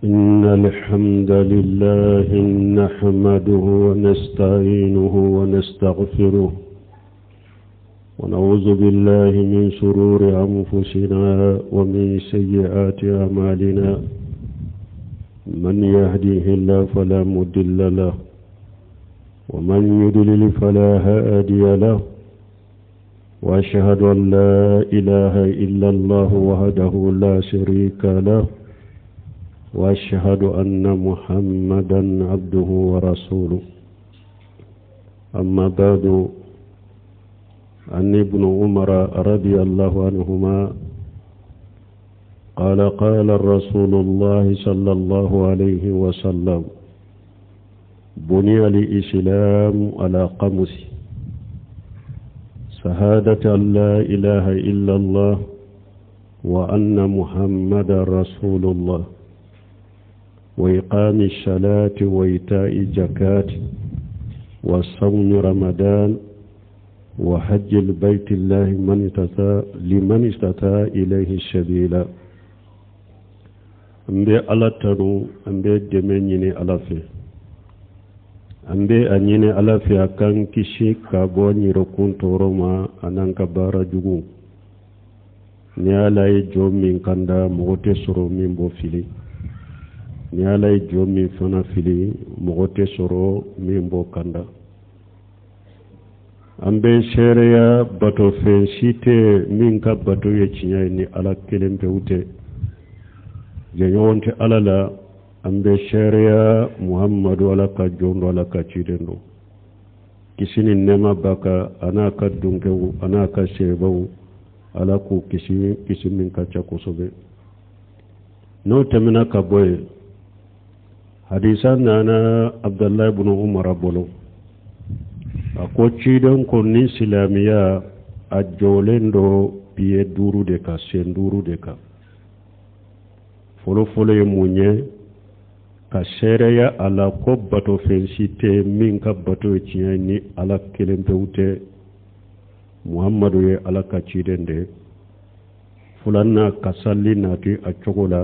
إن الحمد لله نحمده ونستعينه ونستغفره ونعوذ بالله من شرور أنفسنا ومن سيئات أعمالنا من يهديه الله فلا مضل له ومن يضلل فلا هادي له واشهد ان لا اله الا الله وحده لا شريك له واشهد ان محمدا عبده ورسوله اما بعد عن ابن عمر رضي الله عنهما قال قال رسول الله صلى الله عليه وسلم بني الإسلام على قمس شهادة أن لا إله إلا الله وأن محمد رسول الله وإقام الصلاة وإيتاء الزكاة وصوم رمضان وحج البيت الله من استطاع لمن استطاع إليه السبيل an bɛ ala tanu an bɛ dɛmɛ ɲini ala fɛ an bɛ a ɲini ala fɛ a k'an kisi ka bɔ yɛrɛkun tɔɔrɔ ma an'an ka baara jugu ni ala ye jɔn min kanda mɔgɔ tɛ sɔrɔ min b'o fili ni ala ye jɔn min fana fili mɔgɔ tɛ sɔrɔ min b'o kanda an bɛ seereya batofɛn si tɛ min ka bato ye tiɲɛ ye ni ala kelen pewu tɛ jɛɲɔgɔn tɛ ala la an bɛ seereya muhamadu ala ka jɔn don ala ka ciden don kisi ni nɛɛma b'a kan a n'a ka dunkɛw a n'a ka sebaw ala k'u kisi kisi min ka ca kosɛbɛ n'o tɛmɛna ka bɔ yen hadisa nana abdulayi bunu umara bolo a ko ciden ko ni silamiya a jɔlen don piye duuru de kan sen duuru de kan fɔlɔfɔlɔ ye mun ye ka seereya a la ko batofɛn si tɛ min ka bato ye tiɲɛ ni ala kelen pewu tɛ muhamadu ye ala ka ciden de ye filanan ka sali nati a cogo la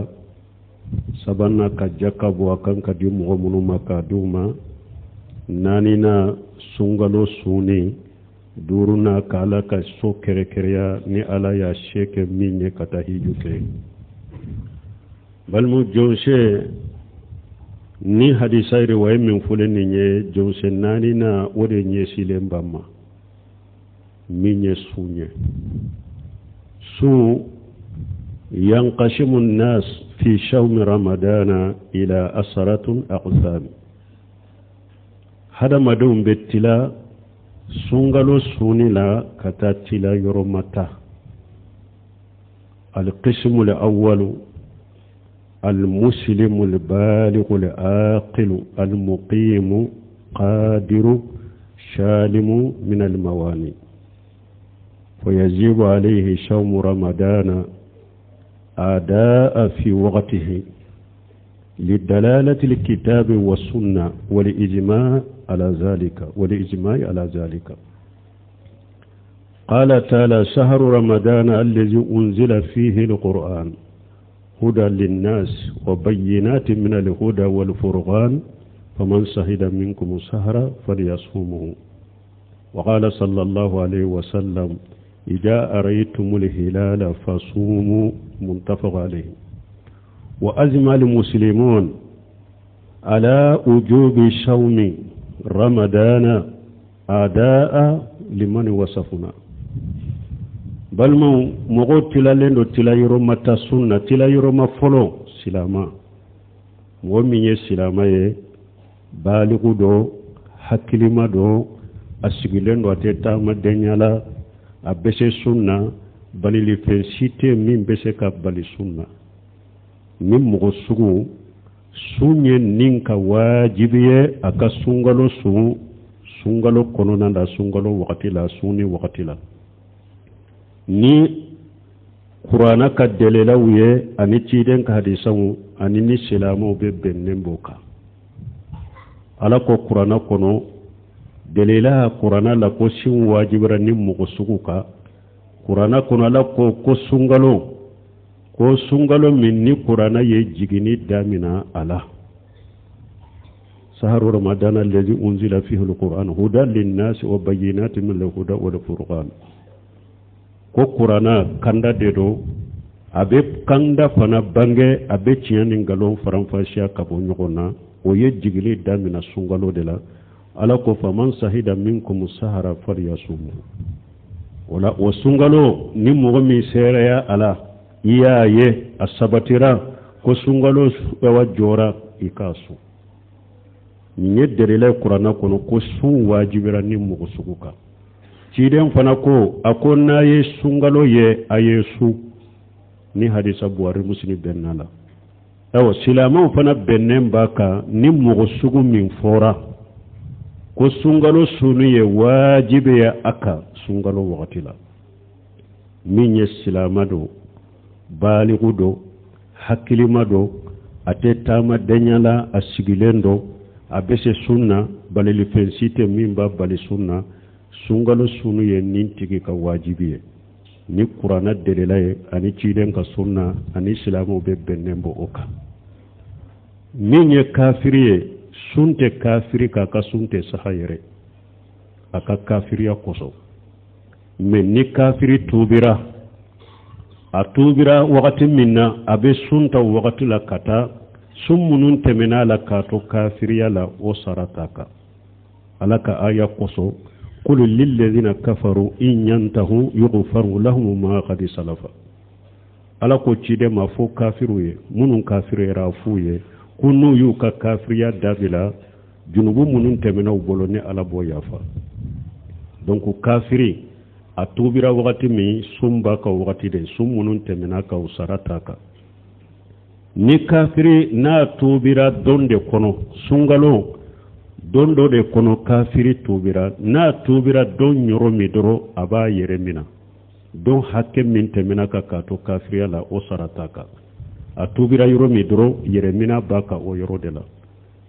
sabanan ka jaka bɔ a kan ka di mɔgɔ minnu ma k'a di u ma naaninan sunkalo sunni duurunan ka ala ka so kɛrɛkɛrɛya ni ala y'a se kɛ min ye ka taa hiju kɛ balimaw jɔsen ni hadisa riwaya min fɔlen nin ye jɔsen naaninan o de ɲɛsilen b'an ma min ye sun ye sun yankasimu nas fi sawmi ramadana ila asaratun aqsam hadamadenw bɛ tila sunkalo sunni la ka taa tila yɔrɔ ma ta alqismu al-awwalu المسلم البالغ العاقل المقيم قادر سالم من المواني فيجب عليه صوم رمضان أداء في وقته لدلالة الكتاب والسنة والإجماع على ذلك والإجماع على ذلك قال تعالى شهر رمضان الذي أنزل فيه القرآن هدى للناس وبينات من الهدى والفرقان فمن شهد منكم الشهر فليصومه وقال صلى الله عليه وسلم إذا أريتم الهلال فصوموا متفق عليه وأجمع المسلمون على وجوب صوم رمضان أداء لمن وصفنا balimaw mɔgɔw tilalen don tilayɔrɔma ta sun na tilayɔrɔma fɔlɔ silama mɔgɔ min ye silama ye baliku don hakilima don a sigilen don a tɛ taama denya la a bɛ se sun na balilifɛn si tɛ min bɛ se ka bali sun na ni mɔgɔ sugu sun ye nin ka wajibi ye a ka sunkalo sun sunkalo kɔnɔna la sunkalo wagati la sunni wagati la ni kurana ka dalilaw ye ani ciden ka hadisaw ani ni silamɛw bɛ bɛnnen b'o kan ala ko kurana kɔnɔ dalila kurana la ko sun wajibira ni mɔgɔ sugu kan kurana kɔnɔ ala ko ko sunkalo Ko sunkalo min ni kuranna ye jiginni damina a la, saharu ramadana allazi unzila fihi alquran hudan linnasi wa bayyinatin min alhuda wal furqan. Ko kuranna kanda de don, a bɛ kanda fana bange, a bɛ tiɲɛ ni nkalon faranfasiya ka bɔ ɲɔgɔn na. O ye jigili damina sunkalo de la. Ala ko faman sahida minkum sahara falyasum. O la, o sunkalo ni mɔgɔ min seereya a la, i y'a ye a sabatira ko sunkalo wa jɔra, i k'a sun. Nin ye delila ye kuranna kɔnɔ ko sun wajibira ni mɔgɔ sugu kan. Ciden fana ko, a ko n'a ye sunkalo ye, a ye sun. Ni hadisa Buhari, Muslim bɛnna la. Ayiwa, silamɛw fana bɛnnen b'a kan, ni mɔgɔ sugu min fɔra ko sunkalo sunni ye wajibi ye a kan sunkalo wagati la, min ye silama don, baliku don, hakilima don, a tɛ taama denya la, a sigilen don, a bɛ se sun na, balilifɛn si tɛ min b'a bali sun na, sunkalo sunni ye nin tigi ka wajibi ye. Ni kuranna delila ye ani ciden ka sunna ani silamɛw bɛ bɛnnen bɔ o kan. Min ye kafiri ye, sun tɛ kafiri k'a ka sun tɛ saha yɛrɛ a ka kafiriya kosɔn. Mɛ ni kafiri tuubira, a tuubira wagati min na, a bɛ sun ta wagati la ka taa sun minnu tɛmɛna a la k'a to kafiriya la, o sara t'a kan, Ala ka aya kosɔn: qul lilladhina kafaru in yantahu yughfaru lahum ma qad salafa. Ala ko ciden ma fo kafiriw ye, minnu kafiriyara, f'u ye ko n'u y'u ka kafiriya dabila, junubu minnu tɛmɛna u bolo, ni Ala b'o yafa. Donc kafiri a tuubira wagati min, sun b'a ka wagati de, sun minnu tɛmɛna ka u sara t'a kan. Ni kafiri n'a tuubira don de kɔnɔ, sunkalo don dɔ de kɔnɔ, kafiri tuubira, n'a tuubira don yɔrɔ min dɔrɔn, a b'a yɛrɛ minɛ. Don hakɛ min tɛmɛna kan k'a to kafiriya la, o sara t'a kan. A tuubira yɔrɔ min dɔrɔn, yɛrɛ minɛ b'a kan o yɔrɔ de la,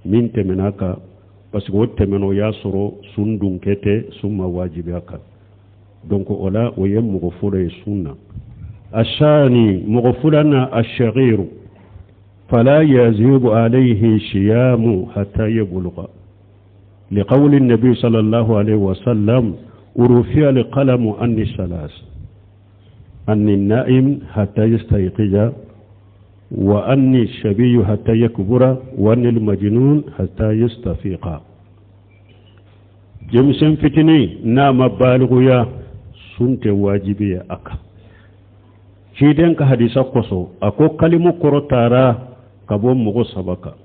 min tɛmɛna kan, parce que o tɛmɛna, o y'a sɔrɔ sun dun kɛ tɛ, sun ma wajibiya kan. Donc o la, o ye mɔgɔ fɔlɔ ye sun na. Asani, mɔgɔ filanan, ashagiru fala yajibu alayhi siyamu hatta yabluga, liqawli النبي صلى الله عليه وسلم: رفع القلم عن ثلاث، عن النائم حتى يستيقظ، وعن الصبي حتى يكبر، وعن المجنون حتى يستفيق. Denmisɛn fitinin n'a ma balikuya, sun tɛ wajibi ye a kan, ciden ka hadisa kosɔn. A ko kalimu kɔrɔ taara ka bɔ mɔgɔ saba kan: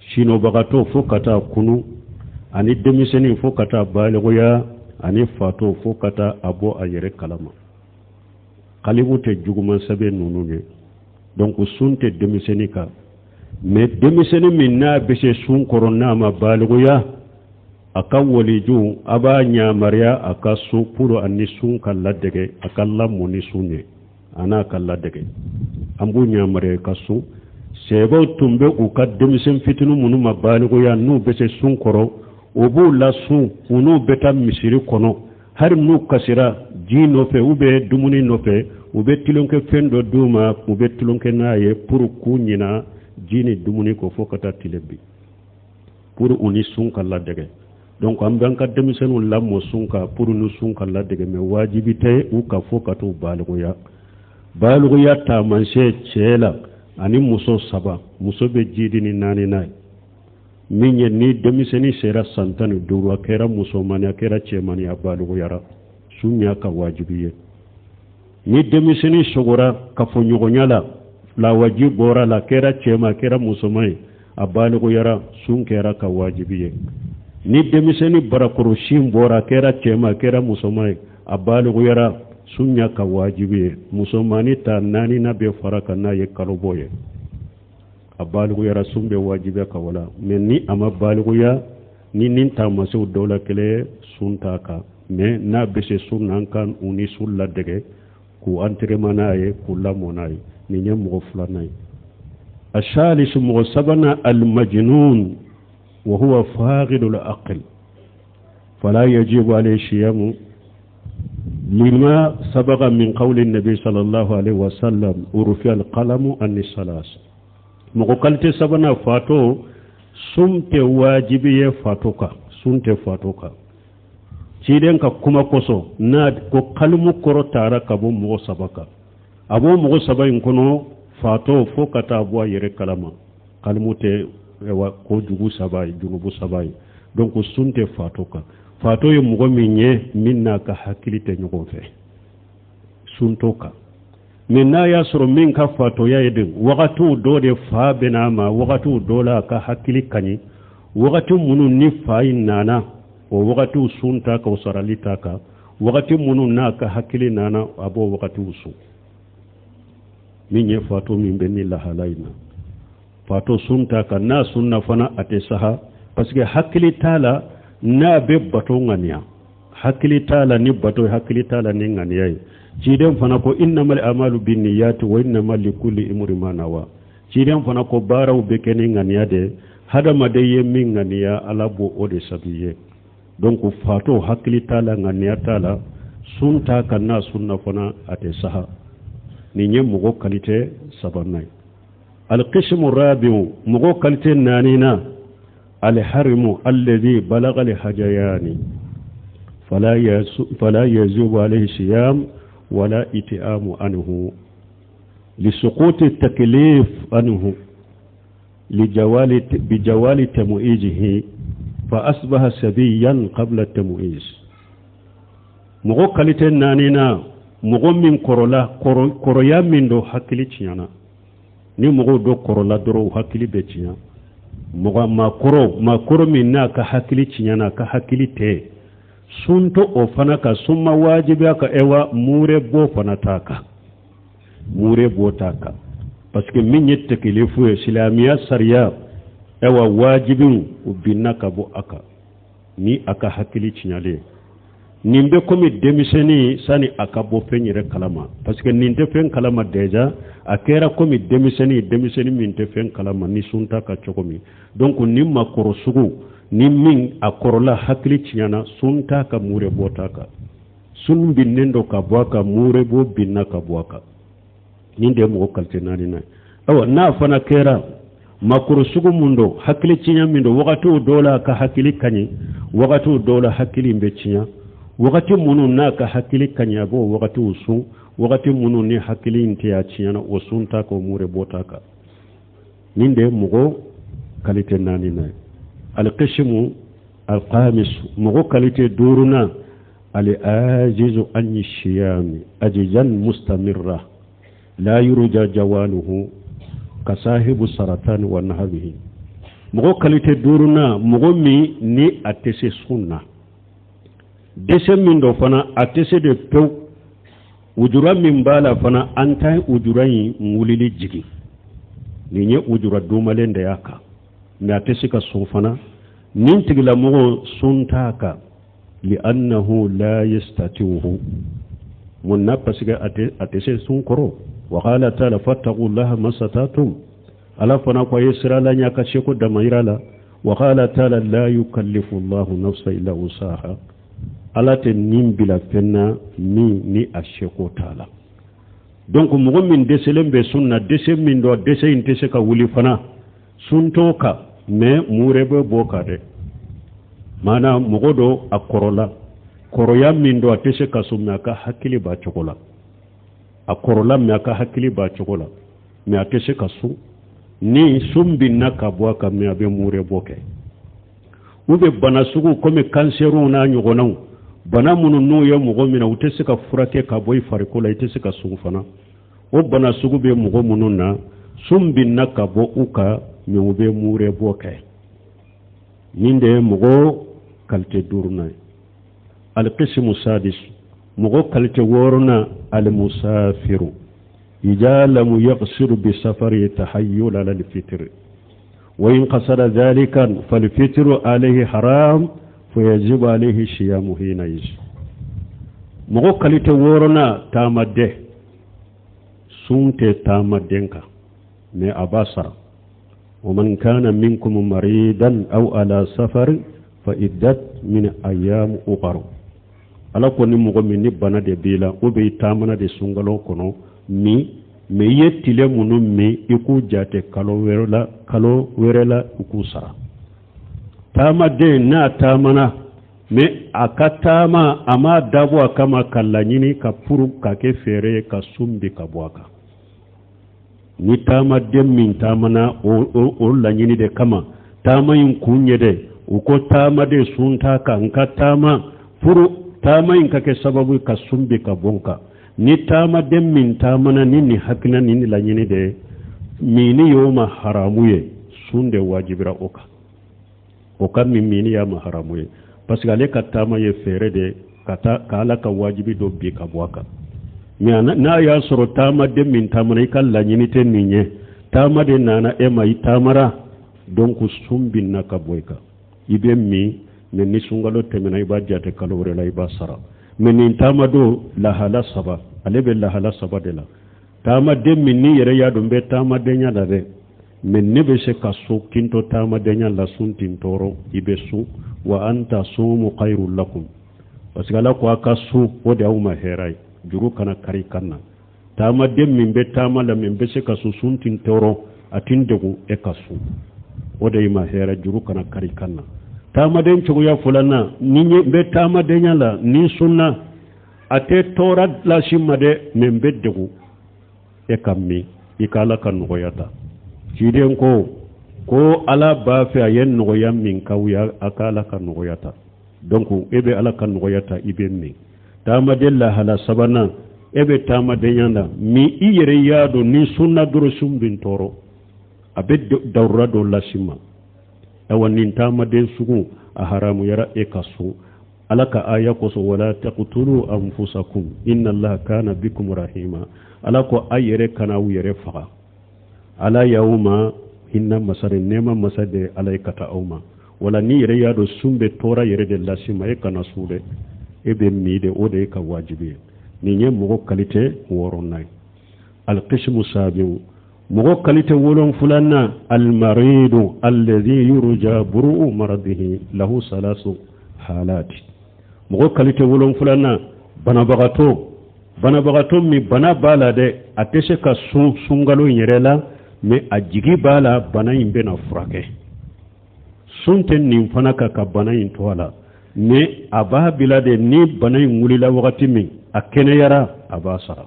sinɔbagatɔ fo ka taa kunu, ani denmisɛnnin fo ka taa balikuya, ani fatɔ fo ka taa a bɔ a yɛrɛ kalama. Kalimu tɛ juguman sɛbɛn ninnu ye. Donc sun tɛ denmisɛnnin kan. Mais denmisɛnnin min n'a bɛ se sun kɔrɔ, n'a ma balikuya, a ka waliju a b'a ɲamariya a ka sun pour ani sun ka ladege, a ka lamɔ ni sun ye, a n'a ka ladege, an b'u ɲamariya ka sun. Sɛbɛw tun bɛ u ka denmisɛn fitinin minnu ma balikuya, n'u bɛ se sun kɔrɔ, o b'u lasun, u n'u bɛ taa misiri kɔnɔ. Hali n'u kasira ji nɔfɛ u bɛ dumuni nɔfɛ, u bɛ tulonkɛ fɛn dɔ d'u ma, u bɛ tulonkɛ n'a ye pour k'u ɲina ji ni dumuni kɔ fo ka taa tile bi, pour u ni sun ka ladege. Donc an bɛ an ka denmisɛnninw lamɔ sun kan pour ni sun ka ladege, mais wajibi tɛ u ka fo ka t'u balikuya. Balikuya taamasiyɛn cɛ la ani muso saba, muso bɛ jidi ni naani n'a ye. Min ye ni denmisɛnnin sera san 15, a kɛra musomanni, a kɛra cɛmanni, a balikuyara, sun y'a ka wajibi ye. Ni denmisɛnnin sɔgɔra kafoɲɔgɔnya la, lawaji bɔra la, a kɛra cɛman, a kɛra musoman ye, a balikuyara, sun kɛra ka wajibi ye. Ni denmisɛnnin barakɔrɔsin bɔra, a kɛra cɛman, a kɛra musoman ye, a balikuyara, sun y'a ka wajibi ye. Musomannin ta naaninan bɛ fara kan n'a ye kalo bɔ ye, a balikuyara, sun bɛ wajibiya ka wala. Mais ni a ma balikuya, ni nin taamasiyɛnw dɔw la kelen, sun t'a kan. Mais n'a bɛ se sun na, an kan u ni sun ladege, k'u entraînement n'a ye, k'u lamɔ n'a ye. Nin ye mɔgɔ filanan ye. Asalisu, mɔgɔ sabanan, almajnun wa huwa faqidul aql fala yajibu alayhi siyamu. Lima sabaga min qawli nabi sallallahu alaihi wasallam urufi alqalamu ani salas. Mɔgɔ kalite sabanan fatɔ, sun tɛ wajibi ye fatɔ kan, sun tɛ fatɔ kan. Ciden ka kuma kosɔn n'a ko kalimu kɔrɔ taara ka bɔ mɔgɔ saba kan. A b'o mɔgɔ saba in kɔnɔ, fatɔ fo ka taa bɔ a yɛrɛ kalama. Kalimu tɛ ko jugu saba ye, junubu saba ye. Donc sun tɛ fatɔ kan. Fatɔ ye mɔgɔ min ye min n'a ka hakili tɛ ɲɔgɔn fɛ, sun t'o kan. Mais n'a y'a sɔrɔ min ka fatɔya ye de wagatiw dɔ de fa bɛna a ma, wagatiw dɔ la a ka hakili ka ɲi, wagati minnu ni fa in nana, o wagatiw sun t'a kan, o sarali t'a kan. Wagati minnu n'a ka hakili nana, a b'o wagatiw sun. Min ye fatɔ min bɛ ni lahala in na, fatɔ sun t'a kan. N'a sunna fana, a tɛ saha, parce que hakili t'a la n'a bɛ bato ŋaniya, hakili t'a la ni bato, hakili t'a la ni ŋaniya ye. Ciden fana ko innamal amalu binniyati wa innama likulli imri ma nawa. Ciden fana ko baaraw bɛ kɛ ni ŋaniya de, hadamaden ye min ŋaniya, Ala b'o o de sabi ye. Donc fatɔ hakili t'a la, ŋaniya t'a la, sun t'a kan. N'a sunna fana, a tɛ saha. Nin ye mɔgɔ kalite sabanan ye. Alqismu rabiu, mɔgɔ kalite naaninan, alharimu alladhi balagha alhajayani fala yajibu alayhi siyam wala itiamu anhu lisuquti taklif anhu lijawali bijawali tamuijihi fa asbaha sabiyan qabla tamuiz. Mɔgɔ kalite naaninan, mɔgɔ min kɔrɔla, kɔrɔya min don hakili tiɲɛna. Ni mɔgɔw dɔ kɔrɔla dɔrɔn, u hakili bɛ tiɲɛ. Mɔgɔ maakɔrɔ, maakɔrɔ min n'a ka hakili tiɲɛna, a ka hakili tɛ, sun to o fana ka sun ma wajibiya ka ewa mure bɔ fana t'a kan, mure bɔ t'a kan, parce que min ye tekilifu ye, silamɛya sariya ewa wajibiw, u binna ka bɔ a kan ni a ka hakili tiɲɛlen. Nin bɛ komi denmisɛnnin sani a ka bɔ fɛn yɛrɛ kalama, parce que nin tɛ fɛn kalama déjà. A kɛra komi denmisɛnnin, denmisɛnnin min tɛ fɛn kalama ni sun ta ka cogo min. Donc ni makɔrɔ sugu ni min a kɔrɔla, hakili tiɲɛna, sun t'a ka, mure bɔ t'a kan. Sun binnen don ka bɔ a kan, mure bɔ binna ka bɔ a kan. Nin de ye mɔgɔ kalite naani na ye. Ayiwa, n'a fana kɛra makɔrɔ sugu mun don, hakili tiɲɛ min don, wagatiw dɔw la a ka hakili ka ɲi, wagatiw dɔw la hakili bɛ tiɲɛ. Wagati minnu n'a ka hakili ka ɲi, a b'o wagatiw sun. Wagati minnu ni hakili in tɛ, a tiɲɛna, o sun t'a kan, o mure bɔ t'a kan. Nin de ye mɔgɔ kalite naani na ye. Alqismu alkhamis, mɔgɔ kalite duurunan, al-ajizu an siyami ajizan mustamirra la yurja jawaluhu ka sahibu saratan wa nahwihi. Mɔgɔ kalite duurunan, mɔgɔ min ni a tɛ se sun na, dɛsɛ min dɔ fana, a tɛ se de pewu. Ujura min b'a la fana, an ta ujura in wulili jigin. Nin ye ujura dumalen de y'a kan, mais a tɛ se ka sun fana. Nin tigilamɔgɔ, sun t'a kan, li'annahu la yastati'uhu. Mun na? Parce que a tɛ se sun kɔrɔ. Wa qala ta'ala fattaqullaha masatatum. Ala fana ko a ye sira la ɲɛ ka seko damayira la. Wa qala ta'ala la yukallifu Allahu nafsa illa wusaha. Ala tɛ nin bila fɛn na min ni a seko t'a la. Donc mɔgɔ min dɛsɛlen bɛ sun na, dɛsɛ min dɔ, dɛsɛ in tɛ se ka wuli fana, sun t'o kan, mais mure bɛ bɔ kan dɛ. Maana mɔgɔ dɔ a kɔrɔla, kɔrɔya min dɔ, a tɛ se ka sun, mais a ka hakili b'a cogo la. A kɔrɔla, mais a ka hakili b'a cogo la, mais a tɛ se ka sun. Ni sun binna ka bɔ a kan, mais a bɛ mure bɔ kɛ. U bɛ bana sugu komi kansɛriw n'a ɲɔgɔnnaw, bana minnu n'u ye mɔgɔ minɛ, u tɛ se ka furakɛ ka bɔ i farikolo la, i tɛ se ka sun fana. O bana sugu bɛ mɔgɔ minnu na, sun binna ka bɔ u kan, mais u bɛ mure bɔ kɛ. Nin de ye mɔgɔ kalite duurunan ye. Alqismu sadis, mɔgɔ kalite wɔɔrɔnan, almusafiru ida lam yaqsir bi safari tahayyul ala alfitr wa in qasada dhalika falfitru alayhi haram fayajibu alayhi siyamu hina is. Mɔgɔ kalite wɔɔrɔnan, taamaden. Sun tɛ taamaden kan, mais a b'a sara. ومن كان منكم مريضا أو على سفر فعدة من أيام أخر. Ala ko ni mɔgɔ min ni bana de b'i la ou bien i taamana de sunkalo kɔnɔ min mais i ye tile minnu min i k'u jate kalo wɛrɛ la kalo wɛrɛ la i k'u sara taamaden n'a taamana mais a ka taama a m'a dabɔ a kama ka laɲini ka pour ka kɛ fɛɛrɛ ye ka sun bin ka bɔ a kan ni taamaden min taamana o laɲini de kama taama in kun ye dɛ u ko taamaden sun t'a kan n ka taama pour taama in ka kɛ sababu ka sun bin ka bɔ n kan ni taamaden min taamana ni nin hakilina ni nin laɲini de ye minni y'o ma haramu ye sun de wajibira o kan o ka min minni y'a ma haramu ye parce que ale ka taama ye fɛɛrɛ de ka taa ka ala ka wajibi dɔ bin ka bɔ a kan mais n'a y'a sɔrɔ taamaden min taamana i ka laɲini tɛ nin ye taama de nana e ma i taamara donc sun binna ka bɔ i kan i bɛ min mais ni sunkalo tɛmɛna i b'a jate kalo wɛrɛ la i b'a sara mais nin taama don lahala saba ale bɛ lahala saba de la taamaden min n'i yɛrɛ y'a dɔn n bɛ taamadenya la dɛ mais ne bɛ se ka sun k'i to taamadenya la sun tɛ n tɔɔrɔ i bɛ sun wa an tasumu khayrun lakum parce que ala ko a ka sun o de y'aw ma hɛrɛ ye juru kana kari i kan na taamaden min bɛ taama la min bɛ se ka sun sun tɛ n tɔɔrɔ a tɛ n degun e ka sun o de y'i ma hɛrɛ juru kana kari i kan na taamaden cogoya filanan ni n bɛ taamadenya la ni n sunna a tɛ tɔɔrɔ lase n ma dɛ mais n bɛ degun e ka min i ka ala ka nɔgɔya ta ciden ko ko ala b'a fɛ a ye nɔgɔya min k'aw ye a ka ala ka nɔgɔya ta donc e bɛ ala ka nɔgɔya ta i bɛ min taamaden lahala sabanan e bɛ taamadenya la mais i yɛrɛ y'a dɔn ni n sunna dɔrɔn sun bɛ n tɔɔrɔ a bɛ darura dɔ lase n ma awa nin taamaden sugu a haramuyara e ka sun ala ka aya kosɔn wala taqtulu anfusakum inna allaha kana bikum rahima ala ko a yɛrɛ kana aw yɛrɛ faga ala y'aw ma hinɛ masa de nɛɛma masa de ala ye ka taa aw ma wala n'i yɛrɛ y'a dɔn sun bɛ tɔɔrɔ yɛrɛ de lase i ma e kana sun dɛ e bɛ min de o de ye ka wajibi ye nin ye mɔgɔ kalite wɔɔrɔnan ye alqismu sabiu mɔgɔ kalite wolonfulanan almaridu alladhi yurja buru'u maradihi lahu salasu halati mɔgɔ kalite wolonfulanan banabagatɔ banabagatɔ min bana b'a la dɛ a tɛ se ka sun sunkalo in yɛrɛ la mais a jigi b'a la bana in bɛna furakɛ sun tɛ nin fana kan ka bana in to a la mais a b'a bila de ni bana in wulila wagati min a kɛnɛyara a b'a sara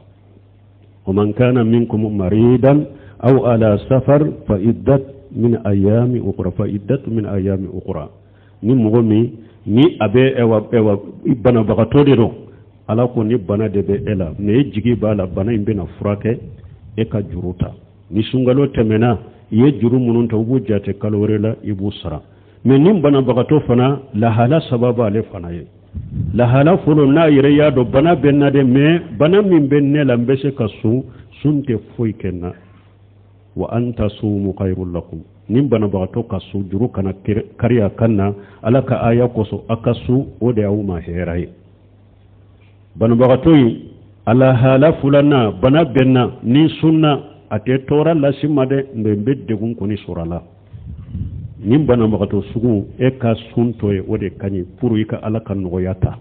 wa man kana minkum maridan aw ala safar fa iddat min ayami ukhra fa iddat min ayami ukhra ni mɔgɔ min ni a bɛ ɛwa ɛwa banabagatɔ de don ala ko ni bana de bɛ e la mais e jigi b'a la bana in bɛna furakɛ e ka juru ta ni sunkalo tɛmɛna i ye juru minnu ta u b'u jate kalo wɛrɛ la i b'u sara mais ni banabagatɔ fana lahala saba b'ale fana ye lahala fɔlɔ n'a yɛrɛ y'a dɔn bana bɛ n na dɛ mais bana min bɛ ne la n bɛ se ka sun sun tɛ foyi kɛ n na wa an tasumu khayrun lakum ni banabagatɔ ka sun juru kana kari a kan na ala ka aya kosɔn a ka sun o de y'aw ma hɛrɛ ye banabagatɔ in a lahala filanan bana bɛ n na ni n sunna a tɛ tɔɔrɔ lase n ma dɛ mais n bɛ degun kɔni sɔrɔ a la nin banabagatɔ sugu e ka sun to yen o de ka ɲi pour i ka ala ka nɔgɔya ta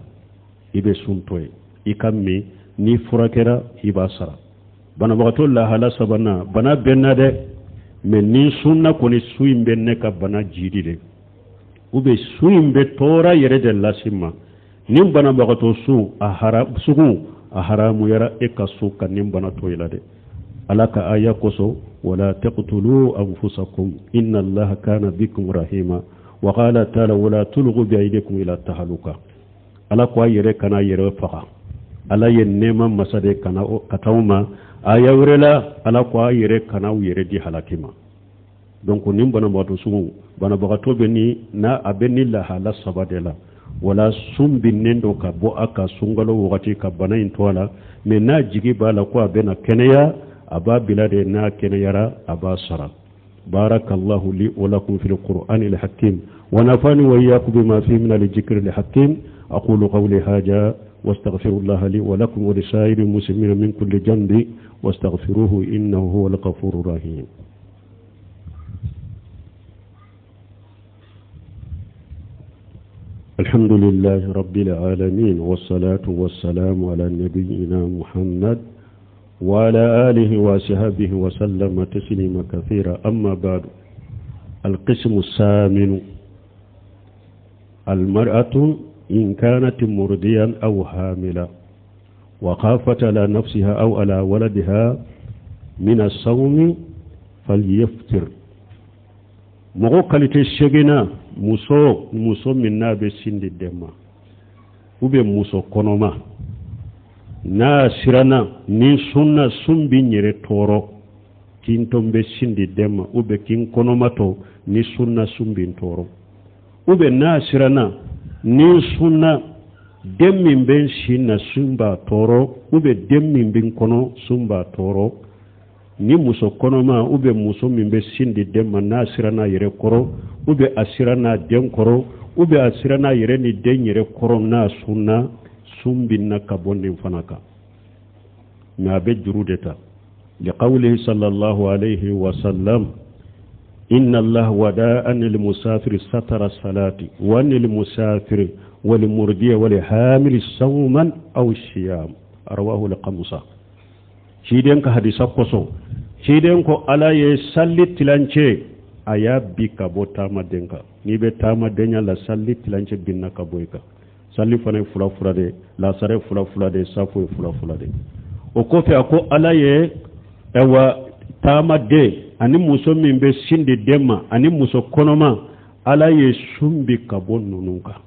i bɛ sun to yen i ka min n'i furakɛra i b'a sara banabagatɔ lahala sabanan bana bɛ n na dɛ mais ni n sunna kɔni sun in bɛ ne ka bana jidi de ou bien sun in bɛ tɔɔrɔ yɛrɛ de lase n ma nin banabagatɔ sun a hara sugu a haramuyara e ka sun ka nin bana to i la dɛ ala ka aya kosɔn wala taqtulu anfusakum inna allaha kana bikum rahima wa qala ta'ala wala tulqu bi aydikum ila tahaluka ala ko a yɛrɛ kana yɛrɛ faga ala ye nɛɛma masa de kana ka taa ma aya wɛrɛ la ala ko a yɛrɛ kana aw yɛrɛ di halaki ma donc nin banabagatɔ sugu banabagatɔ bɛ ni n'a a bɛ ni lahala saba de la wala sun binnen don ka bɔ a kan sunkalo wagati ka bana in to a la mais n'a jigi b'a la ko a bɛna kɛnɛya a b'a bila de n'a kɛnɛyara a b'a sara بارك الله لي ولكم في القرآن الحكيم ونفعني وإياكم بما فيه من الذكر الحكيم أقول قولي هذا واستغفر الله لي ولكم ولسائر المسلمين من كل جنب واستغفروه إنه هو الغفور الرحيم الحمد لله رب العالمين والصلاة والسلام على نبينا محمد وعلى آله وصحبه وسلم تسليما كثيرا أما بعد القسم الثامن المرأة إن كانت مرضيا أو حاملا وخافت على نفسها أو على ولدها من الصوم فليفطر mɔgɔ kalite seginna muso muso min n'a bɛ sin di den ma ou bien muso kɔnɔma n'a siranna ni n sunna sun bɛ n yɛrɛ tɔɔrɔ k'i n to n bɛ sin di den ma ou bien k'i n kɔnɔma to ni n sunna sun bɛ n tɔɔrɔ ou bien n'a siranna ni n sunna den min bɛ n sin na sun b'a tɔɔrɔ ou bien den min bɛ n kɔnɔ sun b'a tɔɔrɔ ni muso kɔnɔma ou bien muso min bɛ sin di den ma n'a siranna a yɛrɛ kɔrɔ ou bien a siranna a den kɔrɔ ou bien a siranna a yɛrɛ ni den yɛrɛ kɔrɔ n'a sunna sun binna ka bɔ nin fana kan mais a bɛ juru de ta liqawlihi sallallahu alayhi wa sallam inna allah wada anil musafiri satara salati wa anil musafiri wal murdiya wal hamili sawman aw siyam rawahu al-khamsa ciden ka hadisa kosɔn ciden ko ala ye salli tilancɛ a y'a bi ka bɔ taamaden kan n'i bɛ taamadenya la salli tilancɛ binna ka bɔ i kan salli fana ye fila fila de lasara ye fila fila de safo ye fila fila de o kɔfɛ a ko ala ye ɛwa taamaden ani muso min bɛ sin di den ma ani muso kɔnɔma ala ye sun bi ka bɔ ninnu kan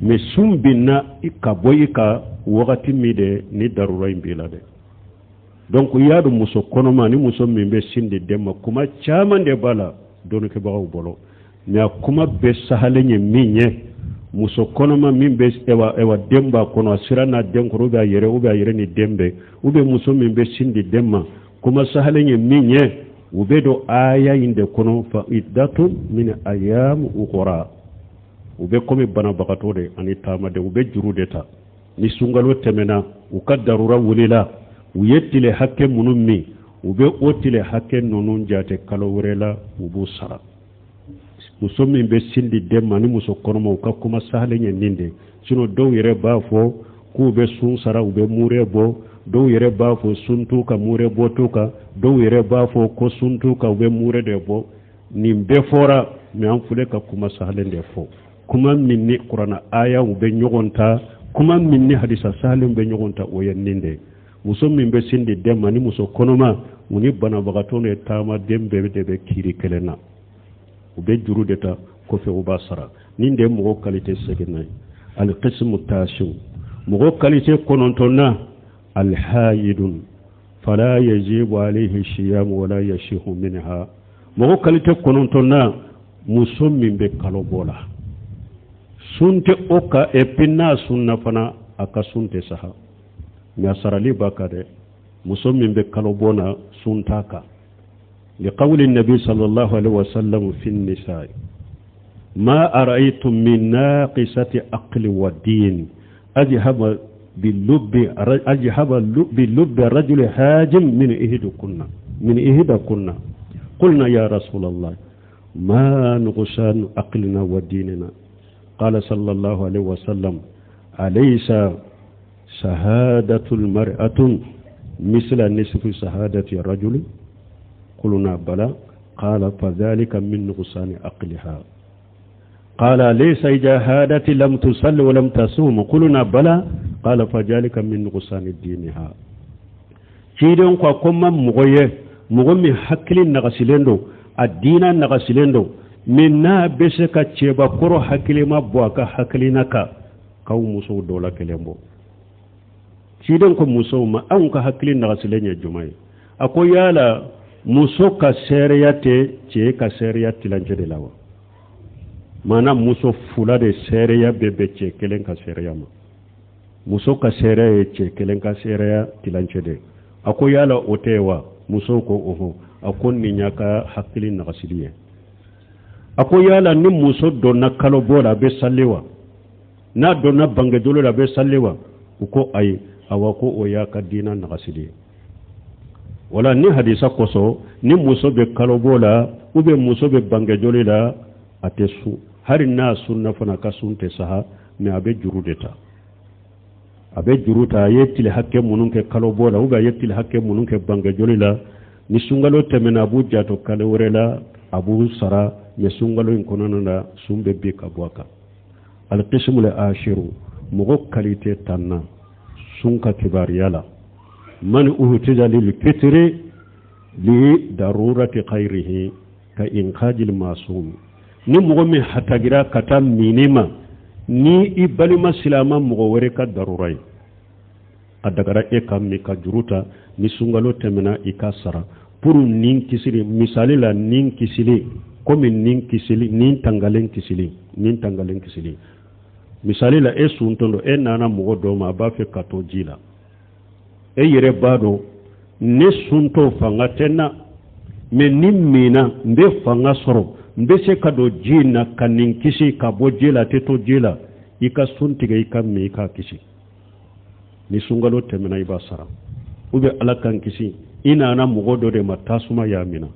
mais sun binna ka bɔ i kan wagati min de ni darura in b'i la dɛ donc i y'a dɔn muso kɔnɔma ni muso min bɛ sin di den ma kuma caman de b'a la dɔnnikɛbagaw bolo mais a kuma bɛɛ sahalen ye min ye muso kɔnɔma min bɛ ɛwa ɛwa den b'a kɔnɔ a siranna den kɔrɔ ou bien a yɛrɛ ou bien a yɛrɛ ni den bɛɛ ou bien muso min bɛ sin di den ma kuma sahalen ye min ye u bɛ don aya in de kɔnɔ fa iddatu min ayam ukhra u bɛ komi banabagatɔ de ani taamaden u bɛ juru de ta ni sunkalo tɛmɛna u ka darura wulila u ye tile hakɛ minnu min u bɛ o tile hakɛ ninnu jate kalo wɛrɛ la u b'u sara muso min bɛ sin di den ma ni muso kɔnɔma u ka kuma sahalen ye nin de sinon dɔw yɛrɛ b'a fɔ k'u bɛ sun sara u bɛ mure bɔ dɔw yɛrɛ b'a fɔ sun t'u kan mure bɔ t'u kan dɔw yɛrɛ b'a fɔ ko sun t'u kan u bɛ mure de bɔ nin bɛɛ fɔra mais an filɛ ka kuma sahalen de fɔ kuma min ni kuranna ayaw bɛ ɲɔgɔn ta kuma min ni hadisa sahalen bɛ ɲɔgɔn ta o ye nin de muso min bɛ sin di den ma ni muso kɔnɔma u ni banabagatɔ ni taamaden bɛɛ de bɛ kiiri kelen na u bɛ juru de ta kɔfɛ u b'a sara nin de ye mɔgɔ kalite seginna ye alikisimu taasiw mɔgɔ kalite kɔnɔntɔnna alihayidun fala yajibu alayhi siyam wala yasihu minha mɔgɔ kalite kɔnɔntɔnna muso min bɛ kalo bɔ la sun tɛ o kan et puis n'a sunna fana a ka sun tɛ saha mais a sarali b'a kan dɛ muso min bɛ kalo bɔ na sun t'a kan liqawli nabi sallallahu alaihi wasallam fi nisa ma ara'aytum min naqisati aqli wa din ajhaba bilubbi ajhaba bilubbi rajuli hajim min ihdikunna min ihdakunna qulna ya rasul allah ma nuqsan aqlina wa dinina qala sallallahu alaihi wasallam alaysa shahadatul mar'atun misla nisfi shahadati rajuli qulna bala qala fadhalika min nuqsani aqliha qala laysa idha hadati lam tusalli wa lam tasum qulna bala qala fadhalika min nuqsani diniha ciden ko ko ma mɔgɔ ye mɔgɔ min hakili nagasilen don a diina nagasilen don min n'a bɛ se ka cɛbakɔrɔ hakilima bɔ a ka hakilina kan k'aw musow dɔ la kelen bɔ ciden ko musow ma anw ka hakili nagasilen ye jumɛn ye a ko yala muso ka seereya tɛ cɛ ka seereya tilancɛ de la wa maana muso fila de seereya bɛ bɛn cɛ kelen ka seereya ma muso ka seereya ye cɛ kelen ka seereya tilancɛ de a ko yala o tɛ wa musow ko oho a ko nin y'a ka hakili nagasili ye a ko yala ni muso donna kalo bɔ la a bɛ sali wa n'a donna bangejoli la a bɛ sali wa u ko ayi awa ko o y'a ka diina nagasili ye wala ni hadisa kosɔn ni muso bɛ kalo bɔ la ou bien muso bɛ bangejoli la a tɛ sun Hali n'a sunna fana, a ka sun tɛ saha, mais a bɛ juru de ta. A bɛ juru ta. A ye tile hakɛ minnu kɛ kalobɔ la, ou bien a ye tile hakɛ minnu kɛ bangejoli la, ni sunkalo tɛmɛna, a b'u jatɔ kalo wɛrɛ la, a b'u sara. Mais sunkalo in kɔnɔna na, sun bɛ bin ka bɔ a kan. Alqismul ashiru, mɔgɔ qualité 10nan sun ka kibaruya la, man uhtija lil fitri li darurati khayrihi ka inqajil masum. Ni mɔgɔ min hatagira ka taa minni ma ni i balima silama mɔgɔ wɛrɛ ka darura ye, a dagara e ka min ka juru ta, ni sunkalo tɛmɛna, i ka sara pour nin kisili. Misali la, nin kisili, komi nin kisili, nin tangalen kisili, nin tangalen kisili. Misali la, e suntɔ don, e nana mɔgɔ dɔ ma, a b'a fɛ ka to ji la. E yɛrɛ b'a dɔn, ne suntɔ, fanga tɛ n na, mais ni minna, n bɛ fanga sɔrɔ, n bɛ se ka don ji in na ka nin kisi ka bɔ ji la, a tɛ to ji la. I ka sun tigɛ, i ka min, i k'a kisi. Ni sunkalo tɛmɛna, i b'a sara. Ou bien, Ala k'an kisi, i nana mɔgɔ dɔ de ma, tasuma y'a minɛ.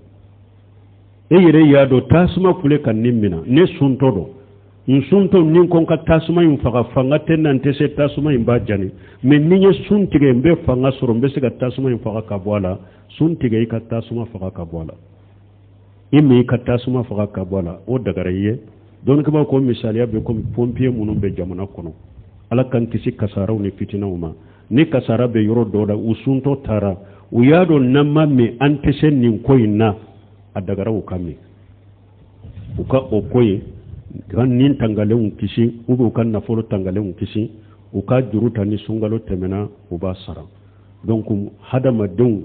E yɛrɛ y'a dɔn, tasuma filɛ ka nin minɛ, ne suntɔ don, n suntɔ, ni ko n ka tasuma in faga, fanga tɛ n na, n tɛ se, tasuma in b'a jani. Mais ni n ye sun tigɛ, n bɛ fanga sɔrɔ, n bɛ se ka tasuma in faga ka bɔ a la. Sun tigɛ, i ka tasuma faga ka bɔ a la. I min, i ka tasuma faga ka bɔ a la, o dagara i ye. Dɔnnikɛbaaw ko misaliya bɛ komi pompier minnu bɛ jamana kɔnɔ. Ala k'an kisi kasaraw ni fitinaw ma. Ni kasara bɛ yɔrɔ dɔ la, u suntɔ taara, u y'a dɔn n'an ma min, an tɛ se nin ko in na, a dagara u ka min, u ka o ko in ka nin tangalenw kisi, ou bien u ka nafolo tangalenw kisi. U ka juru ta, ni sunkalo tɛmɛna, u b'a sara. Donc hadamadenw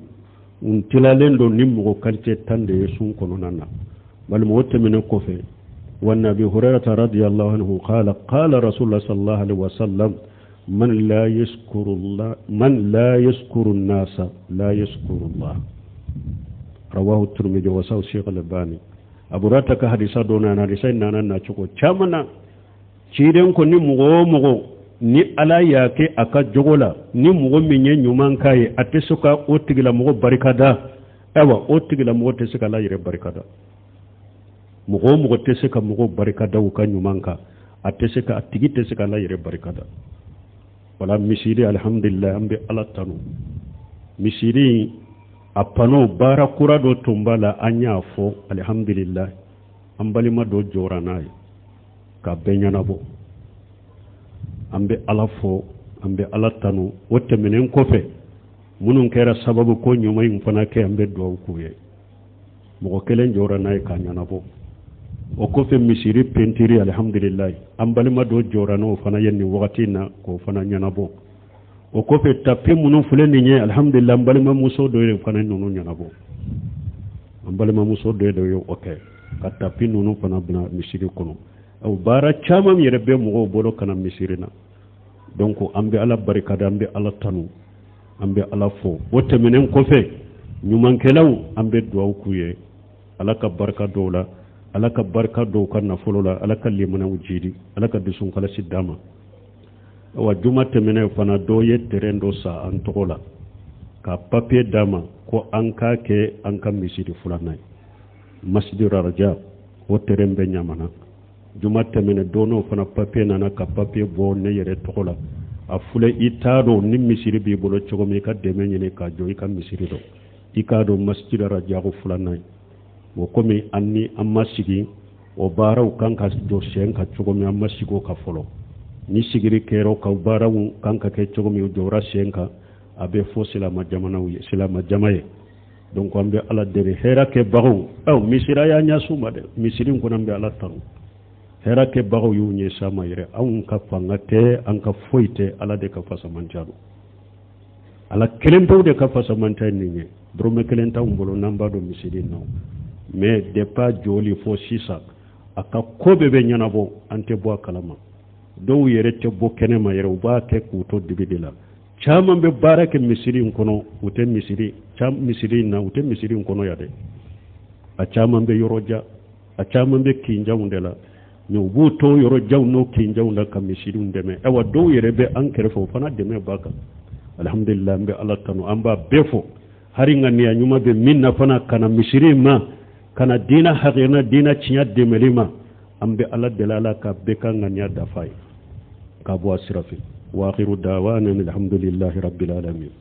u tilalen don ni mɔgɔ qualité 10 de ye sun kɔnɔna na. Balima, o tɛmɛnen kɔfɛ, wa Abi Hurairata radiyallahu anhu qala qala Rasulullah sallallahu alaihi wasallam: man la yashkuru Allah, man la yashkuru an-nasa la yashkuru Allah. Rawahu Tirmidhi wa sahu Sheikh Al-Albani. Abu Hurairata ka hadisa dɔ nana. Hadisa in nana na cogo caman na. Ciden ko ni mɔgɔ o mɔgɔ ni Ala y'a kɛ a ka jogo la, ni mɔgɔ min ye ɲuman k'a ye, a tɛ se ka o tigilamɔgɔ barikada, ayiwa, o tigilamɔgɔ tɛ se ka Ala yɛrɛ barikada. Mɔgɔ o mɔgɔ tɛ se ka mɔgɔw barikada u ka ɲuman kan, a tɛ se ka, a tigi tɛ se ka Ala yɛrɛ barikada. Wala misiri, alihamudulila, an bɛ Ala tanu. Misiri a panneau baara kura dɔ tun b'a la, an y'a fɔ, alihamudulila, an balima dɔ jɔra n'a ye ka bɛɛ ɲɛnabɔ. An bɛ Ala fɔ, an bɛ Ala tanu. O tɛmɛnen kɔfɛ, minnu kɛra sababu ko ɲuman in fana kɛ, an bɛ dugawu k'u ye. Mɔgɔ kelen jɔra n'a ye k'a ɲɛnabɔ. O kɔfɛ, misiri peinture, alihamudulilayi, an balima dɔ jɔra n'o fana ye nin wagati in na k'o fana ɲɛnabɔ. O kɔfɛ, tapis minnu filɛ nin ye, alihamudulilayi, an balimamuso dɔ ye fana ninnu ɲɛnabɔ. An balimamuso dɔ de ye o kɛ ka tapis ninnu fana bila misiri kɔnɔ. O baara caman yɛrɛ bɛ mɔgɔw bolo ka na misiri na. Donc an bɛ Ala barikada, an bɛ Ala tanu, an bɛ Ala fo. O tɛmɛnen kɔfɛ, ɲumankɛlaw, an bɛ dugawu k'u ye, Ala ka barika dɔw la, Ala ka barika dɔw ka nafolo la, Ala ka limanaw jidi, Ala ka dusukalasi d'a ma. Wa juma tɛmɛnen fana, dɔw ye terrain dɔ san an tɔgɔ la ka papier d'a ma ko an k'a kɛ an ka misiri filanan ye, Masjid Raja. O terrain bɛ Ɲamana. Juma tɛmɛnen don, n'o fana papier nana ka papier bɔ ne yɛrɛ tɔgɔ la. A filɛ, i t'a dɔn ni misiri b'i bolo cogo min, i ka dɛmɛ ɲini k'a jɔ i ka misiri dɔn, i k'a dɔn Masjid Raja filanan ye. O komi an ni an ma sigi, o baaraw kan ka jɔ sen ka cogo min, an ma sigi o kan fɔlɔ. Ni sigiri kɛra o kan, baaraw kan ka kɛ cogo min, o jɔra sen kan, a bɛ fɔ silama jamanaw ye, silama jama ye. Donc an bɛ Ala deli, hɛrɛ kɛbagaw aw, misiri a y'a ɲɛsin ma dɛ. Misiri in kɔnɔ, an bɛ Ala tanu, hɛrɛ kɛbagaw y'u ɲɛsin a ma yɛrɛ. Anw ka fanga tɛ, an ka foyi tɛ, Ala de ka fasamantiya don. Ala kelen pewu de ka fasamantiya ye nin ye. Dɔrɔmɛ kelen t'anw bolo n'an b'a dɔn misiri in na. Mais depuis jɔli fo sisan, a ka ko bɛɛ bɛ ɲɛnabɔ, an tɛ bɔ a kalama. Dɔw yɛrɛ tɛ bɔ kɛnɛ ma yɛrɛ, u b'a kɛ k'u to dibi de la. Caman bɛ baara kɛ misiri in kɔnɔ, u tɛ misiri misiri in na, u tɛ misiri in kɔnɔ yan dɛ. A caman bɛ yɔrɔ jan, a caman bɛ kinjanw de la, mais u b'u to yɔrɔ janw n'o kinjanw la ka misiriw dɛmɛ. Ayiwa, dɔw yɛrɛ bɛ an kɛrɛfɛ, o fana dɛmɛ b'a kan. Alihamudulila, an bɛ Ala tanu, an b'a bɛɛ fɔ. Hari ŋaniya ɲuman bɛ min na fana ka na misiri ma, ka na diinɛ hakɛna, diinɛ tiɲɛ dɛmɛli ma. An bɛ Ala deli, Ala ka bɛɛ ka ŋaniya dafa ye ka bɔ a sira fɛ. Wa akhiru dawana alhamdulillahi rabbil alamin.